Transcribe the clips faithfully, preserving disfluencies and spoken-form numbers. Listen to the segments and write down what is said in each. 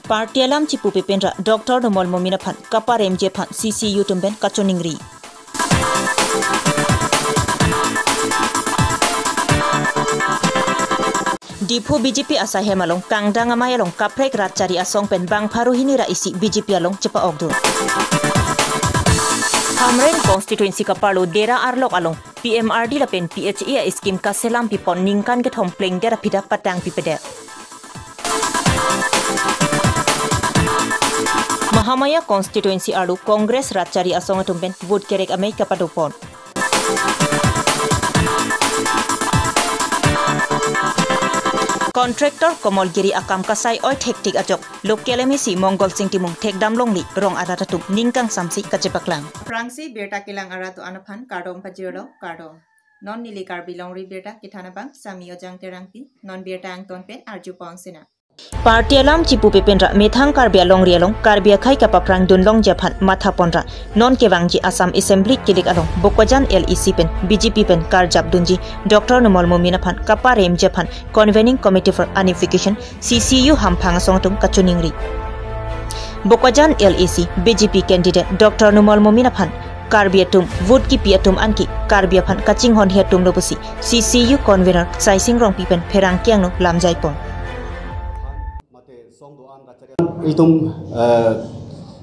Party alam chipupe penra Doctor Numal Momin aphan kaparemji aphan C C U atum pen kachoningri. Diphu B J P asaihem along kangdang amei along kaprek rat chari asong pen bang pharo hini ra isi B J P along chepa-okdun. Hamren constituency kaparlo Dera Arlok along P M R D lapen P H A scheme kaselam pipon ningkan kethom plengdet aphi ta patang pipedet. Mahamaya constituency arlo Congress rat chari asong atum pen vote kerek amei kapadopon. Contractor Komolgiri akam kasai-oi thektik ajok local M A C Mongol Sing Timung thekdam longle rong arat atum ning kangsamsi kachepaklang. Aphrangsi birta kelang arat do-an aphan kardom pajirlo, kardom. Non neli Karbi Longri Birta kethan abang Sami Ojang Terangpi, non birta angton pen arju pon sinang. Party alam chipupe penra methang Karbi alongri along Karbi akhei kapaphrangdun longji aphan matha ponra non kevangji Assam Assembly kilik along Bokajan L A C pen B J P pen karjapdunji Doctor Numal Momin aphan kaparemji aphan Convening Committee for Unification, C C U, hamphang asong atum kachoningri. Bokajan L A C B J P candidate Doctor Numal Momin aphan Karbi atum vote kipi atum anke Karbi aphan kachinghon he atumlo pusi C C U convener Saising Rongpi pen pherangke angno lamjai pon. Ilitum, eh,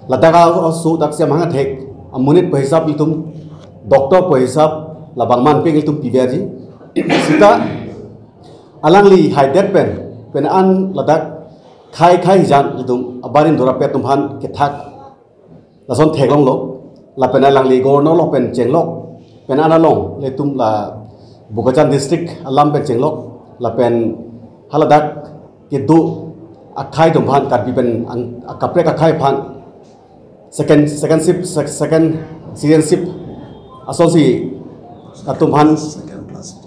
ladak aso dak siam hang athek, amonit pu hisap ilitum, doctor pu hisap, labang manpik ilitum piverji. Seta alangli haidet pen, pen an ladak khei khei jan ilitum abarin dora pet atum aphan kethak lason theklonglo, lapen alangli governor along pen chenglok, pen an along ilitum la Bokajan district alam pen chenglok, lapen haladak kedo akhei atum aphan Karbi pen ang, akaprek akhei aphan second, second ship, sec-, second citizenship asonsi atum aphan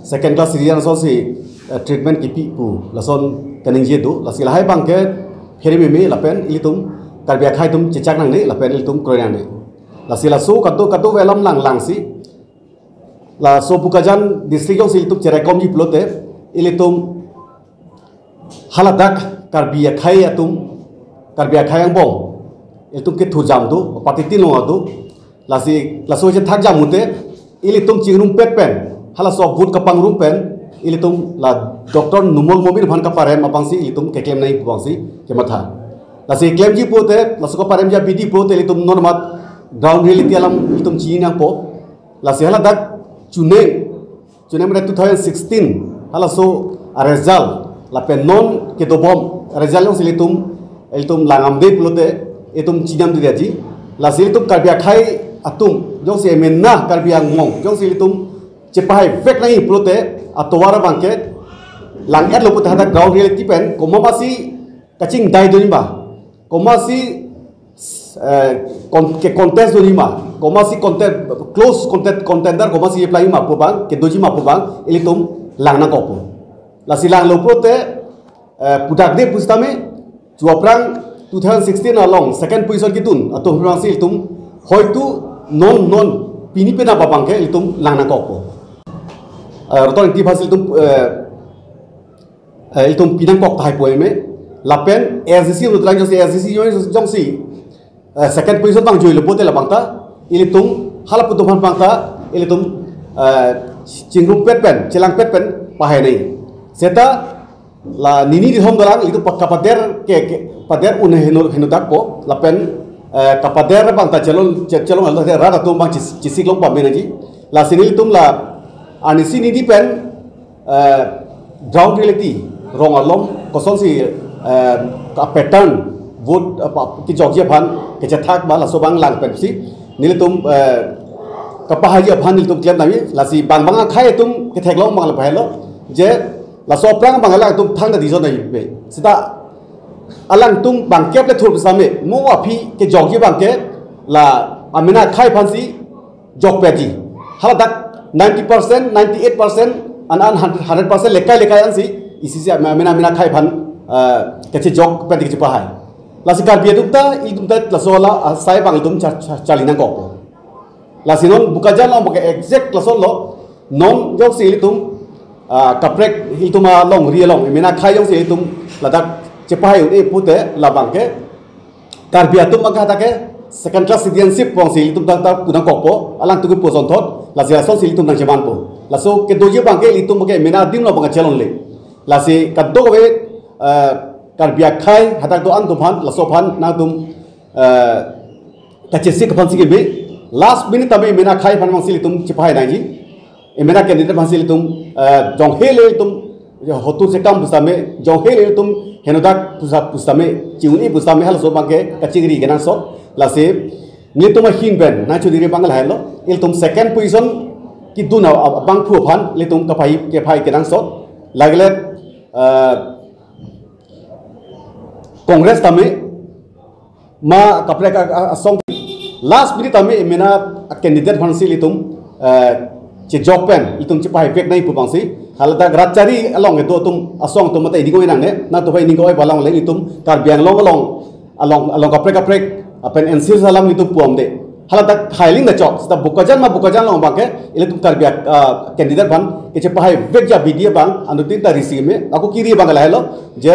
second class citizen asonsi, eh, treatment kipi pu lason kaningje do, lasi lahai abangke pherememe lapen ilitum Karbi akhei atum chechak nangne lapen ilitum kroi nangne. Lasi laso kado kado avelam langlangsi laso Bokajan district jongsi ilitum cherekomji pulote ilitum haladak Karbi akhei atum, Karbi akhei angbong ilitum kethurjam do, patitin long do. Lasi laso chethakjam mute ilitum chingrumpet pen, halaso vote kapangrum pen ilitum la Doctor Numal Momin aphan kaparem abangsi ilitum keklem nangji pu abangsi kematha. Lasi klemji pulote, laso kaparemji abidi pulote ilitum non mat ground reality alam ilitum chini nangpo. Lasi haladak chuneng, chuneng mane two thousand sixteen halaso aresult lapen non kedobom aresult jongsi ilitum, ilitum langdamde pulote ilitum chinidamde aji. Lasi ilitum Karbi akhei atum jongsi emena Karbi angbong jongsi ilitum chepahai vek nangji pulote atovar abangke lang-etlo pulote hadak ground reality pen komat masi kachingdai dunji ma, komat masi, eh, kon-, ke contest dunji ma, komat masi conte-, close conte-, contender komat masi plai ma pu abang, kedoji ma pu abang ilitum lang nangkokpo. Lasi langlo pulote, eh, pudakde pusitame, chu aphrang two thousand sixteen along second position kedun atum aphrangsi ilitum hoitu non non pini penap abangke ilitum lang nangkokpo. Eh, Roton Engti aphansi ilitum, eh, eh, ilitum pinangkok tahai poeme. Lapen S D C utrang jongsi, S D C jongsi, jongsi, eh, second position abang joilo pulote labang ta ilitum halapu atum aphan abang ta ilitum, eh, chingrumpet pen, chelangpet pen pahai nangji. Seta la nini dihom dolang ilitum pa-, kapader ke, ke, pader un heno, henodakpo, lapen, eh, kapader abang ta chelong, che-, chelong alo rat atum abang chis-, chisiklong pamenaji. Lasi nelitum la anisi nidi pen, eh, ground reality rong alom kosonsi, eh, ka pattern vote, eh, pa-, kejokji aphan kechethak ma laso abang lang pensi nelitum, eh, kapahaiji aphan nelitum klem nangji. Lasi bang bang akhei atum ketheklong abang la pahelo je laso aphrang abang alangtum thangta dison nangji pe. Seta alangtum bangkep le thur same mo aphi kejokji abangke la amena akhei aphansi jokpetji. Haladak ninety percent, ninety-eight percent, an an hundred percent lekai lekai ansi isi si amena, amena akhei aphan, eh, kachejokpet kachepahai. Lasi Karbi atum ta, itum ta laso ala, ah, sai abang itum cha-, cha-, charli nangkokpo. Lasi non Bokajan along abangke exact lason lo, non jongsi ilitum, ah, kaprek ilitum alongri along, emena akhei jongsi ilitum ladak chepahai un-e pulote labangke Karbi atum abang ke hadak ke second class citizenship pu abangsi ilitum ta, ta pu nangkokpo, alangtum ke pu asonthot, lasi lasonsi ilitum nangchemanpo. Laso kedoji abang ke ilitum abang ke emena adim lo abang ke chelongle. Lasi kadokave, eh, Karbi akhei hadak do-an atum aphan, laso aphan nangtum, eh, kachesik aphansi keme. Last minute tame emena akhei aphan abangsi ilitum chepahai nangji. Emena candidate aphansi ilitum, eh, jonghe le ilitum hotur chekam pusitame, jonghe le ilitum henodak pusa pusitame, chi-un-e pusitame halaso abang ke kachingri kenangsot. Lasi nelitum ahin pen nangchoningri abang lahelo, ilitum second position kedun a-, abangphu aphan ilitum kapai, kepai kenangsot. Lagile, eh, Congress tame ma kaprek a-, a-, asong last minute tame emena candidate aphansi ilitum, eh, chejok pen ilitum chepahai vek nangji pu abangsi. Haladak rat chari along kedo atum asong atum mate ining oi nangne, nangtum aphan ining oi ba longle, ilitum Karbi Anglong along, along, along kaprek kaprek, ah, pen N C alam ilitum puamde. Haladak hailing da chok, seta Bokajan ma Bokajan along abang ke ilitum Karbi, ah, candidate aphan kechepahai vekji abidi abang anuttin ta risi me, ako kiri abang lahelo, je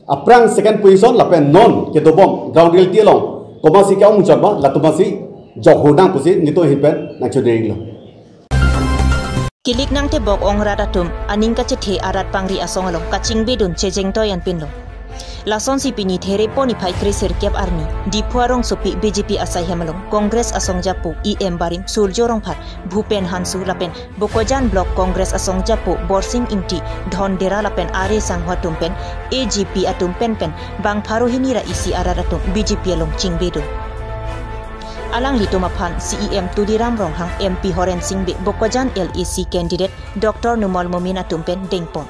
aphrang second position lapen non kedobom ground reality along komatsi ke-ong chot ba, latum aphansi jok ho nang pusi nelitum ahin pen nangchoningri lo. Kilik nangtebok ong rat atum aning kachethe arat pangri asong along kachingbidun chejeng toyan pinlo. Lasonsi pini Therepo niphai kresirkep arni Diphu arongsopi B J P asaihem along Congress asong japo E M barim Surjo Rongphar, Bhupen Hansu lapen Bokajan Block Congress asong japo Borsing Ingti, Dhon Dera lapen Are Sangho atum pen A G P atum penpen bang pharo hini ra isi arat atum B J P along chingbidun. Alanglitum aphan C E M Tuliram Ronghang, M P Horen Sing Bey, Bokajan L A C candidate Doctor Numal Momin atum pen dengpon.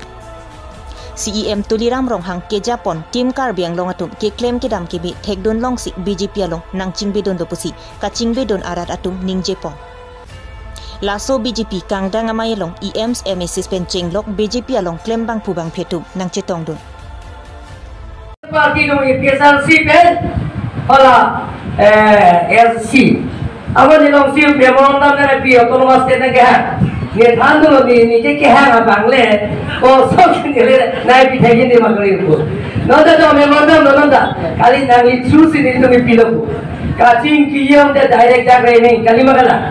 C E M Tuliram Ronghang kejapon Team Karbi Anglong atum keklem kedam kebe thekdun longsi B J P along nangchingbidunlo pusi kachingbidun arat atum ningjepon. Laso B J P kangdang amei along E Ms, M A Cs pen chenglok B J P along klembangphu bangphi atum nangchetongdun. Party do A P H L C pen hala, eh, S C. Abo neli alongsi memorandum nangpi, Autonomous State nangkehang. Neli thandunlo, neli, neli kehang abang le, kosonsi neli nangpi thekji neli makri ko. Non ta do memorandum non ta. Kali nangli chu si nelitum pilo ko. Kachingki ong te direct jak raining, kali ma kalang.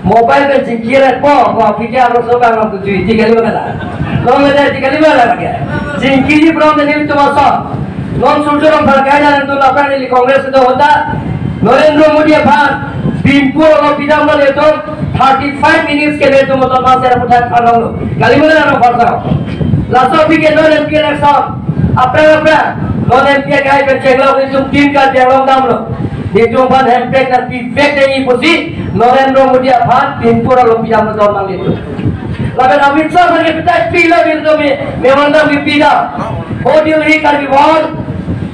Mobile pen chingki ra po, po aphi ke aro so bang tu jui, ti kali ma kalang. Long le ti kali ma kalang ke. Chingkiji phrong te nelitum ason. Non Surjo Rongphar kai dan tu lapan neli Congress do hota. Narendra Modi aphan Bimpur along pidam lo nelitum thirty five minutes ke nelitum motor mas era putar phanong lo. Kali ma kalang Rongphar sa. Laso aphi ke non M P election. Aphrang aphrang non M P akhei pen chenglok nelitum Team Karbi Anglong damlo. Nelitum aphan hemprek nangpi vek nangji pusi Narendra Modi aphan Bimpur along pidam lo don mang nelitum. Lapen Amit Shah aphan ke petai pilo nelitum me memorandum ke pidam. Ho Delhi Karbi Bhawan.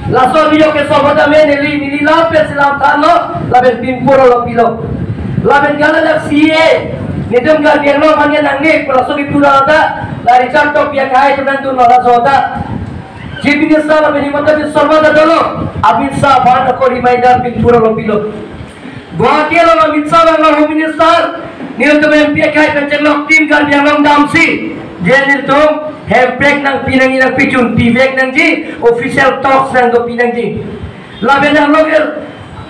Laso video ke sobot ame neli, neli lam pen selam thanlo, lapen Bimpur along pilo. Lapen gala dak C A A, nelitum Karbi Anglong aphan ke nangne, laso ke pura ta, la Richard Tokbi akhei atum nangdunlo laso ta. Chief Minister lapen Himanta Biswa Sarma ta dolo, Amit Shah aphan ako reminder Bimpur along pilo. Guwahati along Amit Shah abang Home Minister, nelitum M P akhei pen chenglok Team Karbi Anglong damsi, je nelitum hemprek nangpi nangji nangpi chun pi vek nangji, official talks nangdopi nangji. Lapen nanglo ke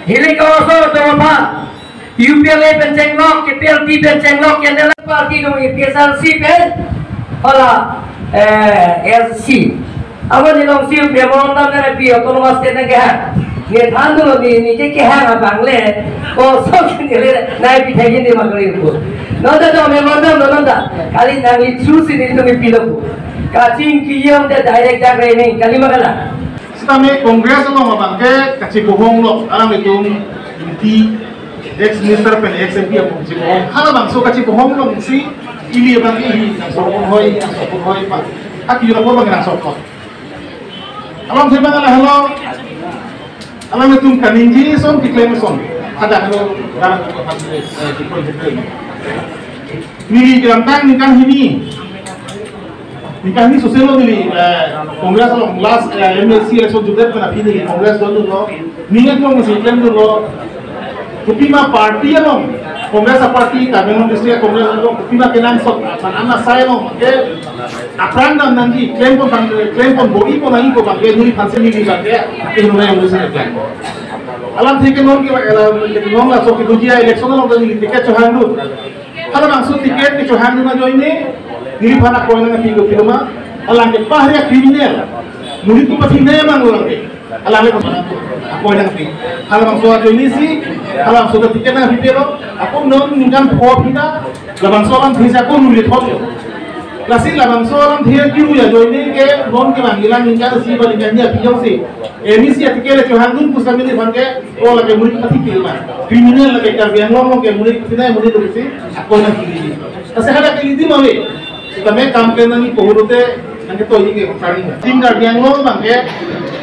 hilik aso do aphan, U P L A pen chenglok, K P L T pen chenglok, K N L party do A P H L C pen hala, eh, S C. Abo neli alongsi memorandum nangpi, Autonomous State nangkehang. Neli thandunlo, neli, neli kehang abang le, kosonsi neli nangpi thekji neli makri ko. Non ta do memorandum non ta. Kali nangli chu si nelitum pilo ko. Kachingki ong te direct jak raining, kali ma kalang. Sitame Congress along abang ke kachibohong lo, alanglitum T, ex minister pen ex M P aphan chibohong. Halabangso kachibohong alongsi ili abang ke hi nangsorpon hoi, nangsorpon hoi pa. Aki jula ko abang nangsorpon. Along thema lahelo. Alanglitum kaningje ason keklem ason. Ada helo, ada helo, eh, keklem, keklem. Neli kedamtang ningkan hini. Ningkan hini soselo neli, eh, Congress along last, eh, M A C election jutdet pen aphi neli Congress dondunlo. Neli along si klemdunlo. Kopima party along Congress a party, Karbi Anglong District Congress a party, pima kenangsot, man ana sai lo, ke apran dam nangji, claim pon bang, claim pon boi pon nangji ko bang, ke neli aphan si neli bang, ke, ke neli yang mesti claim. Alamthe ke non ke, alam ke non laso ke duji election along tadi ticket chohangdun. Halabangso ticket ke chohangdun ajoine, neliphan akoi nangpi kopiloma, alang ke pahria criminal, neli tu pati memang orang ke. Alang le kosana tu, akoi nangpi. Halabangso ajoine si, halabangso ta ticket nangpipelo, ako non ningkan pho aphi ta, labangso alamthe si ako nuli thot yo. Lasi labangso alamthe kiru ajoine ke, non ke bang ilang ningkan isi ba ningkan ni aphi jongsi. Eni si a ticket le chohangdun pu sami neliphan ke, o lake monit pathipiloma. Criminal lake Karbi Anglong ke monit sinai monit tu si, akoi nangpi. Lasi hala ke lidi mame. Kami campaign nangji pahurute nangketoi ke kami. Team Karbi Anglong bang ke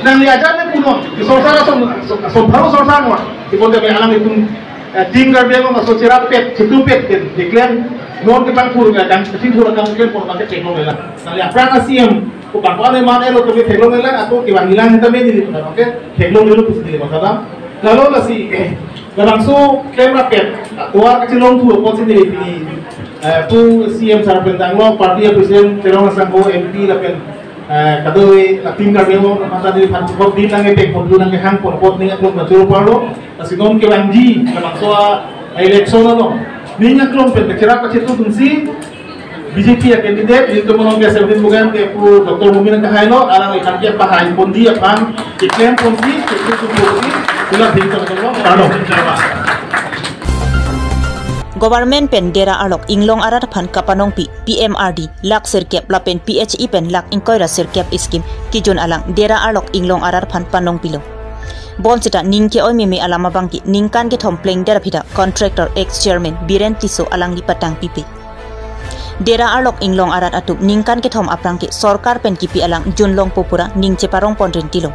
nangli ajat ne punon. Di sorsar asom, asom, asom baru sorsar mo. Di pon kami alanglitum, eh, Team Karbi Anglong aso cherap pet, chetu pet, pet, declare non ke bang pur ke kan, chetu pur kan ke pon bang ke theklong lelang. Nangli apran a C M ko bang ko ane man elo kami theklong lelang, ako ke bang ilang kita meni di pon ke theklong dulu pusi di pon kata. Lalu lasi, eh, labangso klem rapet, tovar kachelong thu apot si neli pini, eh, pu C M sar pen tanglo, party a president Terang Sangho M P lapen, eh, kadoi, la Team Karbi Anglong, mata neliphan support di nangkepek pon thu nangkehang pon apot ning aklong kachoro parlo, lasi non kevangji, labangso a election along, ning aklong pen kacherap kachetu dunsi, B J P a candidate, nelitum along ke seventeen bukan ke pu Doctor Momin nangkehai lo, alangliphan ke pahai pon di aphan, keklem pon di, keklem pon di, pulang di Doctor Momin, pardon. Government pen Dera arlok inglong arat aphan kapanongpi P M R D lakh sirkep lapen P H E pen lakh ingkoi ra sirkep scheme kijun alang Dera arlok inglong arat aphan panongpilo. Bonsita ning ke-oi meme alam abangke ningkan kethom plengdet aphi ta contractor ex chairman Biren Tisso alangli patangpipe. Dera arlok inglong arat atum ningkan kethom aphrang ke sorkar pen kipi alang junlongpo pura ning cheparong pon rintilo.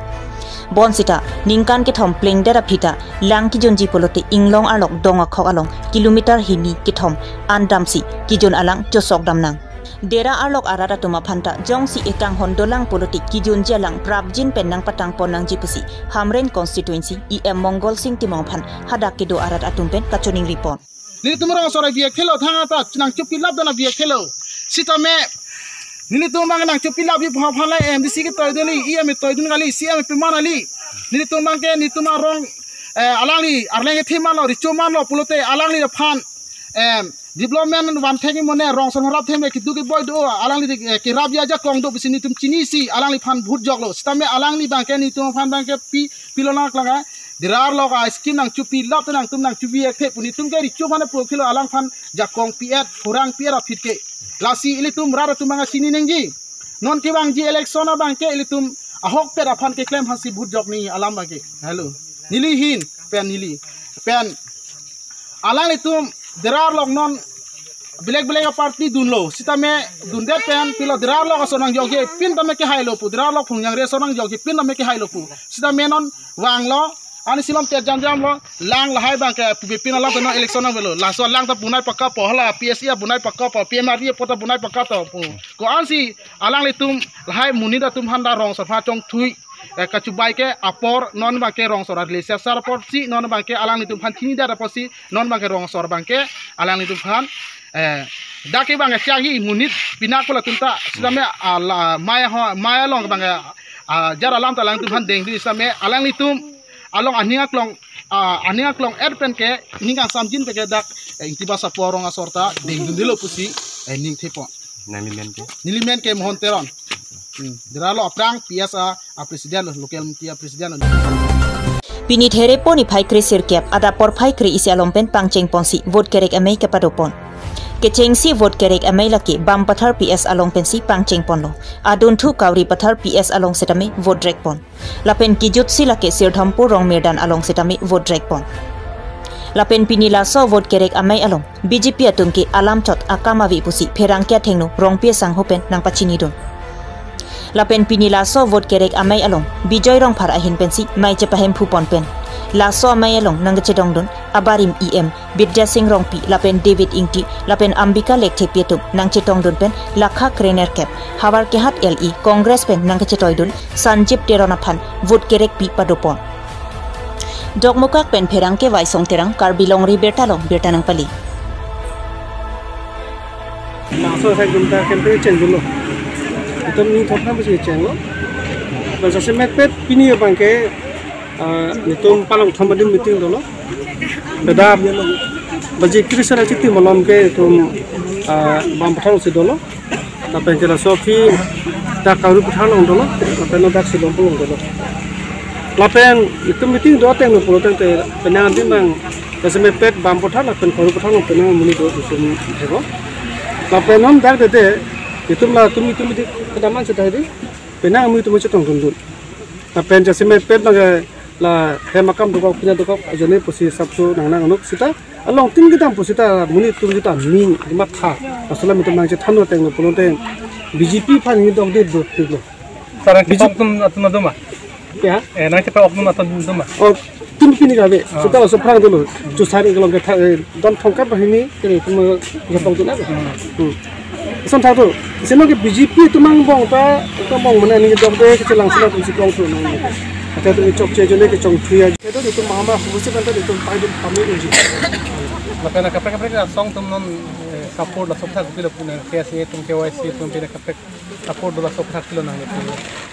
Bonsita ningkan kethom plengdet aphi ta lang kijunji pulote inglong arlok dong akhok along kilometer hini kethom an damsi kijun alang chosok damnang. Dera arlok arat atum aphan ta jongsi ekanghon dolang pulote kijunji alang prapjin pen nangpatang pon nangji pusi Hamren constituency E M Mongol Sing Timung aphan hadak kedo arat atum pen kachiningri pon. Nelitum rong asor abiyek thelo, thang atak nangchopilap dana abiyek thelo. Sitame nelitum bang nangchopilap ji pha pha la M D C ketoi dun kali, E M ketoi dun kali, C M pima kali. Nelitum bang ke nelitum arong, eh, alangli arleng kethe manlo, recho manlo pulote alangliphan, eh, development van thek mone rong asor harap them kedo keboi do, alangli, eh, kerap ajakong do pusi nelitum chinisi alangliphan vote joklo. Sitame alangli bang ke nelitum aphan bang ke pi, pilo nangklang a. Dera arlok a scheme nangchopilap te nangtum nangchopi ekthe pu nelitum ke recho aphan pu khelo alangphan jakong pi-et, khorang pi-et aphi ke. Lasi ilitum rat atum bang chini nangji. Non kevangji election abang ke ilitum ahokpet aphan keklem aphansi vote jok nangji alam abang ke. Hello. Neli ahin pen neli. Pen alanglitum Dera arlok non belek belek a party dunlo. Sitame dundet pen pilo Dera arlok asor nangjokji pin tame kehailo pu. Dera arlok Phungjangre asor nangjokji pin tame kehailo pu. Sitame non vanglo. Ani silom te jam jam lo. Lang lahai bang ke pupe pin alam te non election nangvelo. Laso lang ta bunai pakka po, hala P S E a bunai pakka po, P M R D apot ta bunai pakka to pu. Ko-ansi alanglitum lahai monit atum aphan ta rong asor aphan chongthui, eh, kachubai ke apor non bang ke rong asor arle sesar apor si non bang ke alanglitum aphan chinidet apor si non bang ke rong asor bang ke alanglitum aphan, eh, dak ke bang ke chak hi monit pinak pula tum ta sitame ala maya ho maya along bang ke, ah, jar alam ta alanglitum aphan dengdun sitame alanglitum along aning aklong, ah, aning aklong-et pen ke ning kangsamjin pen ke dak, eh, Ingti Basa apor rong asor ta dengdundelo pusi, eh, ning thepon. Nangli men ke? Neli men ke Mohon Teron. Hmm. Dera arlok aphrang P S a, a president lo, local committee a president lo. Pini Therepo niphai kre sirkep adap porphai kre isi along pen pangcheng ponsi vote kerek amei kepado pon. Kechengsi vote kerek amei lake Bampathar P S along pensi pangcheng ponlo. Adunthu Kauripathar P S along setame vote rek pon. Lapen kejutsi lake Sirdhampur Rongmirdan along setame vote rek pon. Lapen pini laso vote kerek amei along B J P atum ke alam chot akam ave pusi pherangke athengno Rongpi asangho pen nangpachinidun. Lapen pini laso vote kerek amei along Bijoy Rongphar ahin pensi mei chepahemphu pon pen laso amei along nangkechedongdun abarim E M Bidya Sing Rongpi lapen David Ingti lapen Ambika Lekthepi atum nangchetongdun pen lakha krenerkep Howraghat L E Congress pen nangkechetoidun Sanjib Teron aphan vote kerekpi padopon. Dokmoka pen pherangke Waisong Terang, Karbi Longri Abirta along birta nangpali. Laso asai tum ta campaign chengdunlo. Itum ni thopna besi chenglo. Bangso jasemet pet pini abangke, ah, itum palong thom adim meeting dolo. Beda baji kiri sara chiti malom ke itum, ah, Bam Pathar si dolo. Lapen ke laso aphi dak Karu Pathar along dolo, lapen dak Silom along dolo. Lapen itum meeting do ateng lo pulo tangte penang adim abang jasemet pet Bam Pathar lapen Karu Pathar along penang amonit do itum hego. Lapen non dak dede itum latum itum di kedaman sudah di penang amonit itum chetongdundun. Lapen jasemet pet abang la hem akam dokok, pina dokok, ajoine pusi sapso nangnang anuk sita along tin kedam pusita monit atum sita ning matha. Laso alam itum nangchethan ateng lo pulo tangte B J P aphan hini dokde do thik lo. Sarang B J P ketok atum atum adoma. Ya. Eh, nangchepa oknum atum adoma. Oh, tin pini kabe. Ah. Sita laso aphrang dolo. Chusari kelong ketha, eh, don thongkap banghini kene itum jepang tu na. Hmm. Hmm. Son thak tu. Sino ke B J P atum angbong ta, ta angbong mane ni dokde kechelang sino atum si kong tu nang. Ata tu chokche ajoine kechongthui ajoine. Itu itum mahama khusi kan ta itum pai dum kami uji. Lapen kaprek kaprek asong atum non, eh, support laso aphuthak pilo puna K S A atum K Y C atum pina kaprek support do laso aphuthak pilo nang.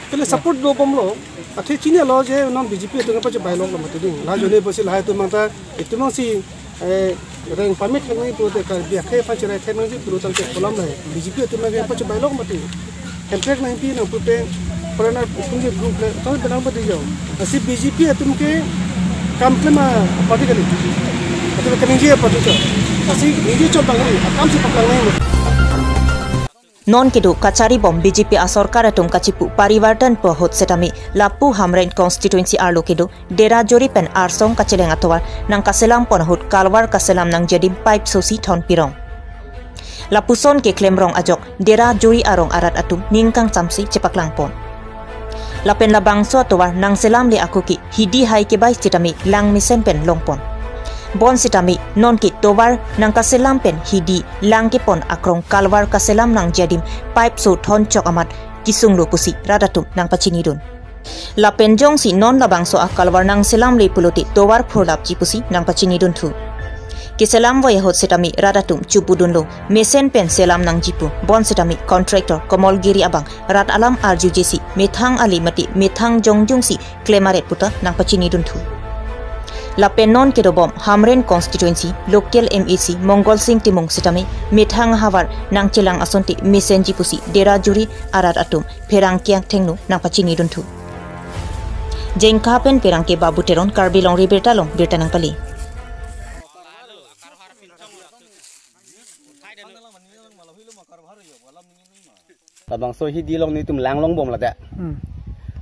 Pele support dobomlo. Athe chinilo je non B J P atum kapachebailok lo mati ding. La ajoine pusi lahai atum abang ta itum abang si, eh, reng pamit nangji pulote Karbi akhei aphan cherai thek nangji pulo tangte kolam lahai. B J P atum abang kapachebailok mati. Hemprek nangpi nang pulote foreigner pungje group le tang benang mati jo. Lasi B J P atum ke kam klem aparty kali. Atum ke ningje aparty jo. Lasi ningje chot abang kali. Akam si paklang nangji. Non kedo kachari bom B J P asorkar atum kachipu parivartan pu ahut setame lapu Hamren constituency arlo kedo Derajuri pen arsong kacheleng atovar nangkaselam pon ahut kalvar kaselam nangji adim pipe sosi thon pirong. Lapuson keklem rong ajok Derajuri arong arat atum ning kangsamsi chepaklang pon. Lapen labangso atovar nangselamle ako ke hidi hai kebai sitame lang mesen pen longpon. Bonsitame non ke tovar nangkaselam pen hidi lang kepon akrong kalvar kaselam nangji adim pipe so thon chok amat kesunglo pusi rat atum nangpachinidun. Lapen jongsi non labangso akalvar nangselamle pulote tovar phurlapji pusi nangpachinidun thu. Keselam voi ahut sitame rat atum chupudunlo mesen pen selam nangji pu bonsitame contractor Komolgiri abang rat alam arjujesi methang ali mate methang jongjungsi klem aret puta nangpachinidun thu. Lapen non kedobom Hamren constituency local M A C Mongol Sing Timung sitame methang ahavar nangchelang asonte mesenji pusi Derajuri arat atum pherangke angthengno nangpachinidun thu. Jengkha pen pherangke Babu Teron, Karbi Longri Abirta along birta nangpali. Labangso hidi along netum langlong bom ladak. Hmm.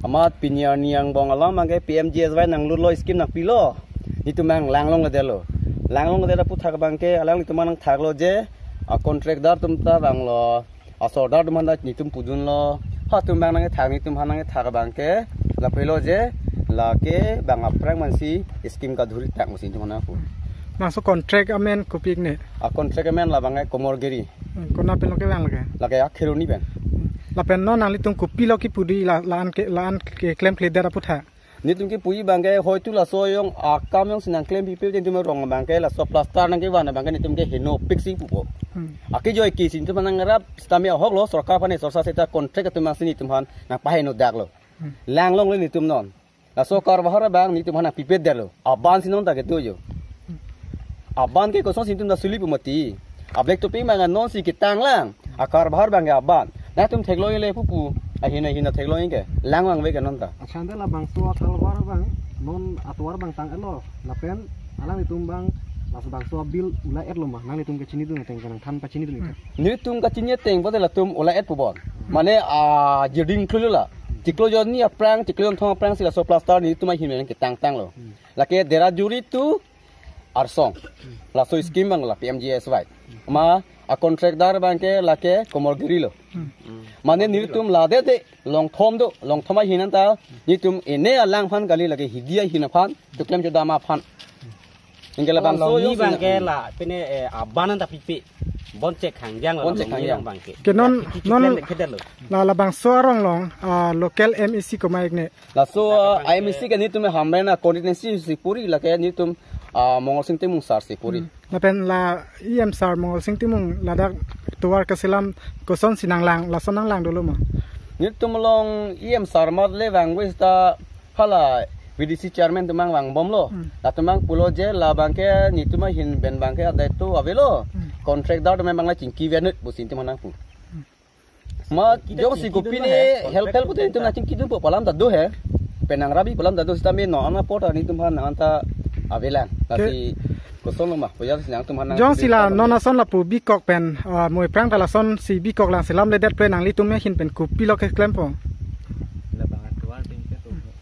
Amat pini arni angbong alam abangke P M G S Y nanglutlo scheme nangpilo. Netum abang langlong ledetlo. Langlong ledet aphuthak abangke alanglitum nangthaklo je, a contractdar atum ta vanglo. Asordar atum aphan ta netum pudunlo. Ha atum abang nangthak netum aphan nangthak abangke. Lapulo je, lake bang aphrang mansi scheme kaduri tak musin tum aphan pu. Laso contract amen kopi ne? A contract amen labangke Komolgiri. Hmm, konat pen lo kevang lake? Lake a Kheroni pen. Hmm. Lapen non nanglitum kopilo kipu di la, la-an ke, la-an ke klemkledet aphuthak? Netum kipu abangke hoitu laso ayong akam ayongsi nangklempipe te netum rong abangke laso plaster nangkevan abangke netum ke henopik si pupo. Hmm. Akejoi ke si netum nangrap sitame ahoklo sorkar aphan sorsa seta contract atum abangsi netum aphan nangpahenodak lo. Hmm. Langlongle netum non. Laso karbahar abang netum aphan nangpipedetlo. Aban si non ta kedo jo. Aban ke kosonsi netum ta suli pu mati. A-black topping abang nonsi ketang lang. Akarbahar abangke aban. Netum theklongle pupu. Ahina hina theklong ke. Lang abang ve ke non ta. Achan de labangso akalvar abang non atovar abang tang-etlo. Lapen alanglitum abang laso bangso bill ulai-etlo ma. Nanglitum kechinidun ateng ke nangthan pachinidun ke. Netum kachini ateng bote latum ulai-et pu bon. Mane a jerding klula. Chiklo jonni aphrang, chiklo jonthom aphrangsi laso plaster netum ahin nangketangtanglo. Lake Derajuri to Arsong. Laso scheme abang la P M G S Y. Ma a contractdar abangke lake Komolgiri lo. Mane netum ladede longthom do, longthom ahin anta netum ene alang aphan kali lake hidi ahin aphan, to klem chodam aphan. Ingke labangso along ni jongsi bangke na- la pine, eh, aban anta pipe. Bon chek hangjang la Bon chek along ni hangjang. Bangke. Ke non, ya, non chiklem kedetlo. La labangso arong along, ah, local M A C komat ikne. Laso, ah, M A C ke netum Hamren a constituency si puri, lake netum, ah, Mongol Sing Timung sir si puri. Hmm. Lapen la E M sir Mongol Sing Timung ladak tovar keselam kosonsi nanglang, lason nanglang dolo ma? Netum along E M sir mat le vangve seta hala V D C chairman atum abang vangbomlo. Hmm. Latum abang pulo je labangke netum ahin pen bangke adai to avelo. Hmm. Contractdar atum abang la chingki venut pusi netum nangpu. Hmm. Ma jongsi kopine help help pute netum nangchingkidunpo pu alam ta do he. Pen nangrabi pu alam ta do sitame non apot netum aphan nang anta avelang. Ke- Lasi kosonlo ma, puja si nangtum aphan nang jongsi la non ason lapu bikok pen, ah, moi aphrang ta lasonsi bikok lang selamledet pen nanglitum ahin pen kopilo keklempo?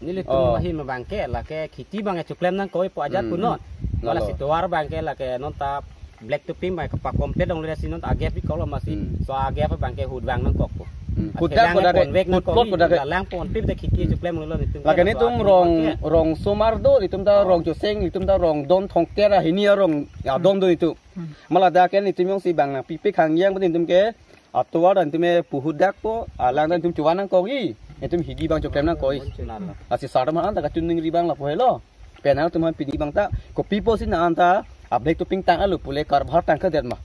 Nelitum Oh. ahin abangke lake kheti abang chiklem nangkok pu ajat Hmm. pu non. Lalo. Lasi tovar abangke lake non ta black topping abang kepakompet dong le si non ta agep bikoklo masi. Hmm. So agep abangke hudvang nangkokpo. Hmm. Athe Hudvang abangke kodak ke, ponvek hud nangkok plot kodak ke. Lalang ponpip de kheti chiklem lo netum. Lake ke netum laso rong, abangke. Rong somar do, netum ta Oh. Rong Choseng, netum ta Rongdon Thongker ahini arong, ya, Hmm. Don do netum. Hmm. Ma ladak ke netum jongsi bang nangpipe hangjang pen netum ke atovar netum ke puhudakpo, alang netum chuvan nangkokji, netum hidi abang chiklem nangkokji. Nalo. Lasi sar atum anta kachiningri abang lapu helo. Pen nangtum aphan pini abang ta, kopi pusi nang anta, a black topping tang alo pule karbhar tangkedet ma.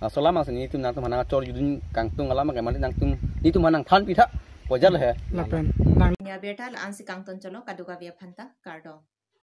Laso alam si netum nangtum aphan nangchor judun kangtung alam ke mali nangtum, netum aphan nangthan pitha, puja le he. Lapen, nang Nia berta la ansi kangton cholo kadokave aphanta kardom.